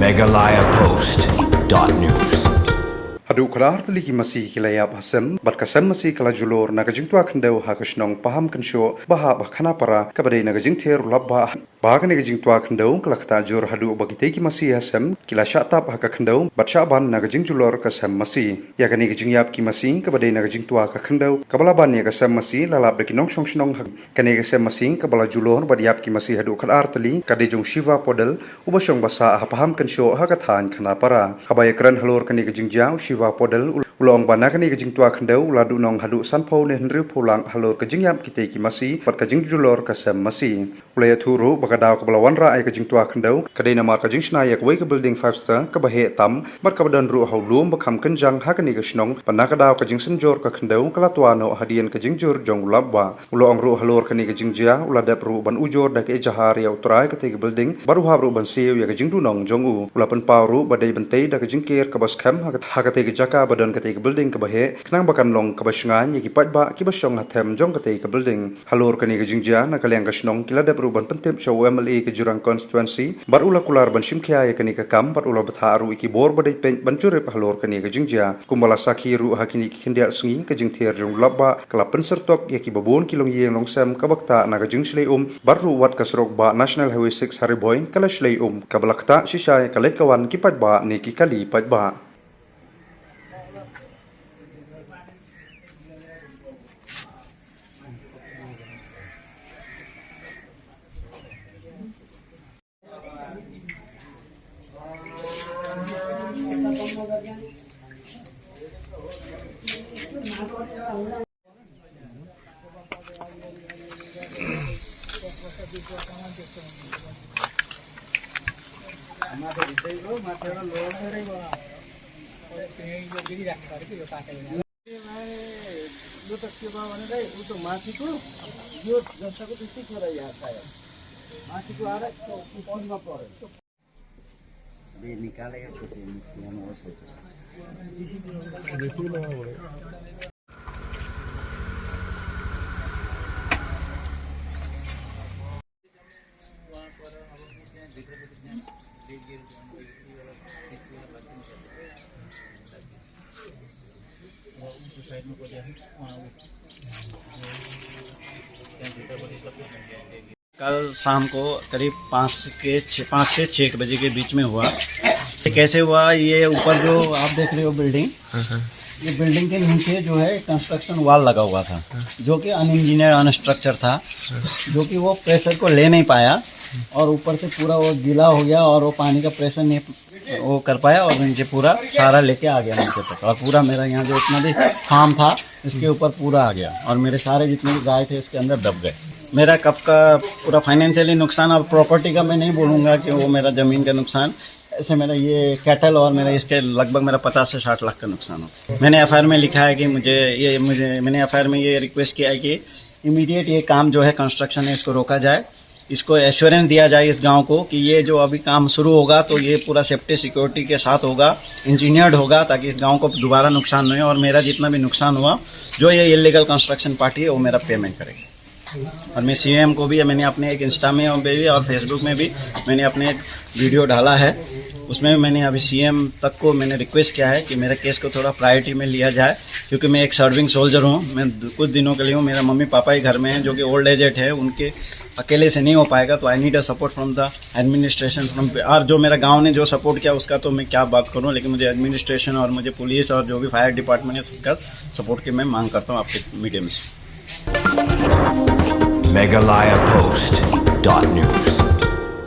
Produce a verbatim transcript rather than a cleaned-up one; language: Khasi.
Meghalaya Post dot news. Haduh khatar tylli ki masi ki la ïap ha sem, bad ka sem masi ka la julor na ka jingtwa khyndew ha ka shnong Paham Kynshoh, ba hap ha Khanapara, kaba dei na ka jingthied u lap bah, ba kane ka jingtwa khyndew ka la ktah jur haduh ba kitei ki masi ha sem ki la shah tap ha ka khyndew bad shah ban na ka jingjulor ka sem masi. Ïa kane ka jingïap ki masi kaba dei na ka jingtwa ka khyndew kaba la ban ïa ka sem masi la lap da ki nongshong shnong ha kane ka sem masi kaba la julor bad ïap ki masi haduh khatar tylli, ka dei jong Shiva Podel, uba shong ba sah ha Paham Kynshoh ha ka thaiñ Khanapara. Haba ïakren halor kane ka jingjia, u Shiva Podel u la ong ba na kane ka jingtwa khyndew u la duhnong haduh sanphew ne hynriewphew lak halor ka jingïap kitei ki masi bad ka jingjulor ka sem masi. U la ïathuh ruh ba ka daw kaba la wanrah ïa ka jingtwa khyndew ka dei namar ka jingshna ïa kawei ka building five star kaba heh tam bad kaba don ruh ha u lum ba kham kynjang ha kane ka shnong, bad na ka daw ka jingsynjor ka khyndew ka la twa noh hadien ka jingjur jong u lap bah. U la ong ruh halor kane ka jingjia u la dep ruh ban ujor da ka ejahar ïa u trai katei ka building bad u hap ruh ban siew ïa ka jingduhnong jong u. U la pynpaw ruh ba dei ban tei da ka jingker kaba skhem ha ka, ha katei ka jaka ba don katei ka building kaba heh, khnang ba kan long kaba shngaiñ ïa ki paidbah kiba shong ha them jong katei ka building. Halor kane ka jingjia, na ka liang ka shnong ki la dep ruh ban pyntip sha u M L A ka Jirang constituency bad u la kular ban shim khia ïa kane ka kam bad u la bthah ruh ïa ki bor ba dei peit ban jurip halor kane ka jingjia. Kumba la sakhi ruh ha kine ki khyndiat sngi, ka jingthied jong u lap bah ka la pynsyrtok ïa kiba bun ki longïing longsem kaba ktah na ka jingshlei um, bad ruh wat ka surok bah National Highway six ha Ri Bhoi ka la shlei um, kaba la ktah shisha ïa ka leit ka wan ki paidbah ne ki kali paidbah. कल शाम को करीब पाँच के छः, पाँच से छः बजे के बीच में हुआ। ये कैसे हुआ, ये ऊपर जो आप देख रहे हो बिल्डिंग, हाँ, हाँ। ये बिल्डिंग के नीचे जो है कंस्ट्रक्शन वॉल लगा हुआ था, हाँ। जो कि अनइंजीनियर अनस्ट्रक्चर था, हाँ। जो कि वो प्रेशर को ले नहीं पाया और ऊपर से पूरा वो गीला हो गया और वो पानी का प्रेशर नहीं वो कर पाया और नीचे पूरा सारा लेके आ गया नीचे तक। और पूरा मेरा यहाँ जो इतना भी फार्म था, इसके ऊपर पूरा आ गया और मेरे सारे जितने भी गाय थे, इसके अंदर दब गए। मेरा कब का पूरा फाइनेंशियली नुकसान, और प्रॉपर्टी का मैं नहीं बोलूँगा कि वो मेरा ज़मीन का नुकसान, ऐसे मेरा ये कैटल और मेरा इसके लगभग मेरा पचास से साठ लाख का नुकसान हो गया। मैंने एफआईआर में लिखा है कि मुझे ये, मुझे, मैंने एफआईआर में ये रिक्वेस्ट किया है कि इमीडिएट ये काम जो है, कंस्ट्रक्शन है, इसको रोका जाए। इसको एश्योरेंस दिया जाए इस गांव को कि ये जो अभी काम शुरू होगा, तो ये पूरा सेफ्टी सिक्योरिटी के साथ होगा, इंजीनियर्ड होगा, ताकि इस गांव को दोबारा नुकसान नहीं हो। और मेरा जितना भी नुकसान हुआ, जो ये इलीगल कंस्ट्रक्शन पार्टी है, वो मेरा पेमेंट करेगी। और मैं सीएम को भी, मैंने अपने एक इंस्टा में भी और फेसबुक में भी मैंने अपने एक वीडियो डाला है, उसमें भी मैंने अभी सीएम तक को मैंने रिक्वेस्ट किया है कि मेरे केस को थोड़ा प्रायोरिटी में लिया जाए, क्योंकि मैं एक सर्विंग सोल्जर हूँ। मैं द-, कुछ दिनों के लिए हूँ, मेरा मम्मी पापा ही घर में हैं, जो कि ओल्ड एजेड है, उनके अकेले से नहीं हो पाएगा। तो I need a support from the administration, from, और जो मेरा गांव ने जो सपोर्ट किया, उसका तो मैं क्या बात करूं, लेकिन मुझे एडमिनिस्ट्रेशन और मुझे पुलिस और जो भी फायर डिपार्टमेंट है, सबका सपोर्ट की मैं मांग करता हूं आपके मीडियम से। Meghalaya Post dot news.